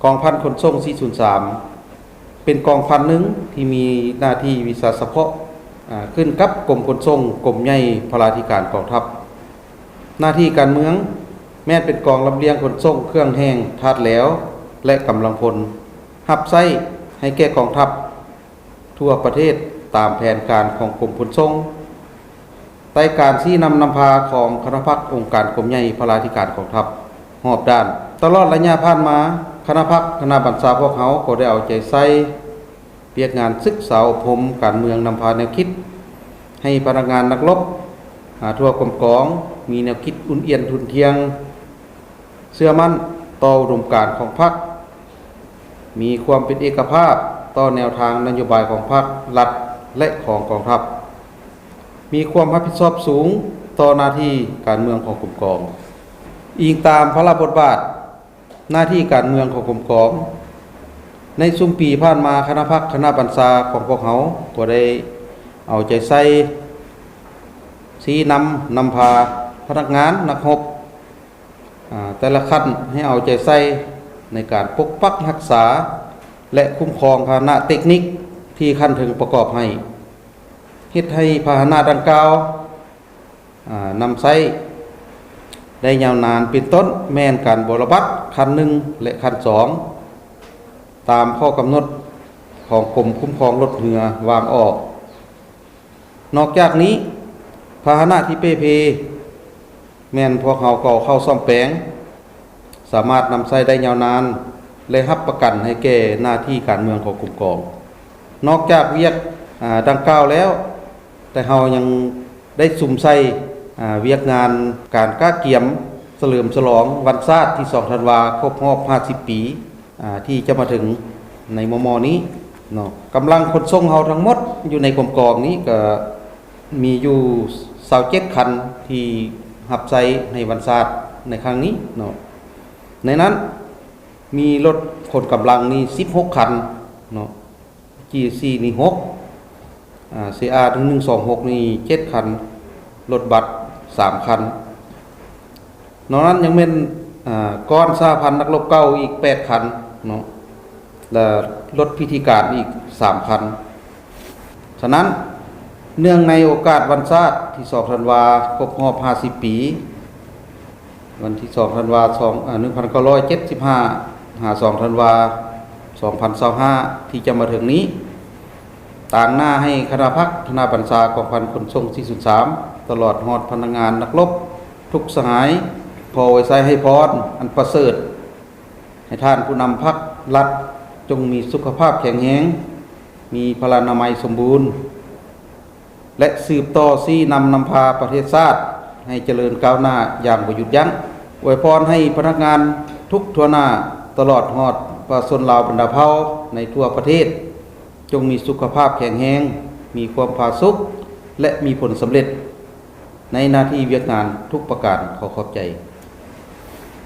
ກອງພັນຂົນສົ່ງສີ່ສູນສາມ ເປັນກອງພັນໜຶ່ງທີ່ມີໜ້າທີ່ວິຊາສະເພາະ ອາ ຂຶ້ນກັບກົມຂົນສົ່ງ ກົມໃຫຍ່ພະລາທິການກອງທັບ. ໜ້າທີ່ການເມືອງ ແມ່ນເປັນກອງລຳລຽງຂົນສົ່ງເຄື່ອງແຮງທາດແຫຼວ ແລະ ກຳລັງພົນ ຮັບໃຊ້ໃຫ້ແກ່ກອງທັບ ທົ່ວປະເທດຕາມແຜນການຂອງກົມຂົນສົ່ງ ໃຕ້ການຊີ້ນຳນຳພາຂອງຄະນະພັກອົງການກົມໃຫຍ່ພະລາທິການກອງທັບຮອບດ້ານ. ຕະຫຼອດໄລຍະຜ່ານມາ, ຄະນະພັກຄະນະບັນຊາພວກເຮົາກໍໄດ້ເອົາໃຈໃສ່ວຽກງານສຶກສາອົບຮົມການເມືອງ, ນຳພາແນວຄິດໃຫ້ພະນັກງານນັກລົບ ອາ ທົ່ວກົມກອງມີແນວຄິດອຸ່ນອຽນທຸ່ນທ່ຽງ ເຊື່ອໝັ້ນຕໍ່ອຸດົມການຂອງພັກ, ມີຄວາມເປັນເອກະພາບຕໍ່ແນວທາງນະໂຍບາຍຂອງພັກ, ລັດ ແລະ ຂອງກອງທັບ, ມີຄວາມຮັບຜິດຊອບສູງຕໍ່ໜ້າທີ່ການເມືອງຂອງກົມກອງ. ອີງຕາມພາລະບົດບາດໜ້າທີ່ການເມືອງຂອງກົມກອງ, ໃນຊຸມປີຜ່ານມາ, ຄະນະພັກຄະນະບັນຊາຂອງພວກເຮົາກໍໄດ້ເອົາໃຈໃສ່ຊີ້ນຳນຳພາພະນັກງານນັກຮົບ ອາ ແຕ່ລະຂັ້ນໃຫ້ເອົາໃຈໃສ່ໃນການປົກປັກຮັກສາ ແລະ ຄຸ້ມຄອງພາຫະນະເຕັກນິກທີ່ຂັ້ນເທິງປະກອບໃຫ້, ເຮັດໃຫ້ພາຫະນະດັ່ງກ່າວ ອາ ນຳໃຊ້ໄດ້ຍາວນານ, ເປັນຕົ້ນແມ່ນການບົວລະບັດຂັ້ນໜຶ່ງ ແລະ ຂັ້ນສອງ ຕາມຂໍ້ກຳນົດຂອງກົມຄຸ້ມຄອງລົດເຮືອວາງອອກ. ນອກຈາກນີ້, ພາຫະນະທີ່ເປ່ເພ ແມ່ນພວກເຮົາກໍເອົາເຂົ້າສ້ອມແປງ, ສາມາດນຳໃຊ້ໄດ້ຍາວນານ ແລະ ຮັບປະກັນໃຫ້ແກ່ໜ້າທີ່ການເມືອງຂອງກົມກອງ. ນອກຈາກວຽກ ອາ ດັ່ງກ່າວແລ້ວ, ແຕ່ເຮົາຍັງໄດ້ສຸມໃສ່ ອາ ວຽກງານການກະກຽມສະເຫຼີມສະຫຼອງວັນຊາດທີສອງທັນວາ ຄົບຮອບຫ້າສິບປີ ອາ ທີ່ຈະມາເຖິງໃນມໍ່ໆນີ້ເນາະ. ກຳລັງຂົນສົ່ງເຮົາທັງໝົດຢູ່ໃນກົມກອງນີ້ກະມີຢູ່ຊາວເຈັດຄັນທີ່ຮັບໃຊ້ໃນວັນຊາດໃນຄັ້ງນີ້ເນາະ. ໃນນັ້ນມີລົດຂົນກຳລັງນີ້ສິບຫົກຄັນເນາະ, ຈີຊີນີ້ຫົກ, ອາ ຊີອາ ໜຶ່ງໜຶ່ງສອງຫົກນີ້ເຈັດຄັນ, ລົດບັດສາມຄັນ. ນອກນັ້ນຍັງແມ່ນ ອາ ກ້ອນສະຫະພັນນັກລົບເກົ່າອີກແປດຄັນເນາະ ແລະ ລົດພິທີການອີກສາມຄັນ. ສະນັ້ນ, ເນື່ອງໃນໂອກາດວັນຊາດທີສອງທັນວາ ຄົບຮອບຫ້າສິບປີ ວັນທີສອງທັນວາ ສອງ ອາ ໜຶ່ງພັນເກົ້າຮ້ອຍເຈັດສິບຫ້າ ຫາ ສອງທັນວາ ສອງພັນຊາວຫ້າ ທີ່ຈະມາເຖິງນີ້, ຕາງໜ້າໃຫ້ຄະນະພັກຄະນະບັນຊາກອງພັນຂົນສົ່ງສີ່ສູນສາມ ຕະຫຼອດຮອດພະນັກງານນັກລົບທຸກສະຫາຍ ຂໍອວຍໄຊໃຫ້ພອນອັນປະເສີດ ໃຫ້ທ່ານຜູ້ນຳພັກລັດ ຈົ່ງມີສຸຂະພາບແຂງແຮງ, ມີພະລານາໄມສົມບູນ ແລະ ສືບຕໍ່ຊີ້ນຳນຳພາປະເທດຊາດໃຫ້ຈະເລີນກ້າວໜ້າຢ່າງບໍ່ຢຸດຢັ້ງ. ອວຍພອນໃຫ້ພະນັກງານທຸກທົ່ວໜ້າ ຕະຫຼອດຮອດປະຊາຊົນລາວບັນດາເຜົ່າໃນທົ່ວປະເທດ ຈົ່ງມີສຸຂະພາບແຂງແຮງ, ມີຄວາມຜາສຸກ ແລະ ມີຜົນສຳເລັດໃນໜ້າທີ່ວຽກງານທຸກປະການ. ຂໍຂອບໃຈ.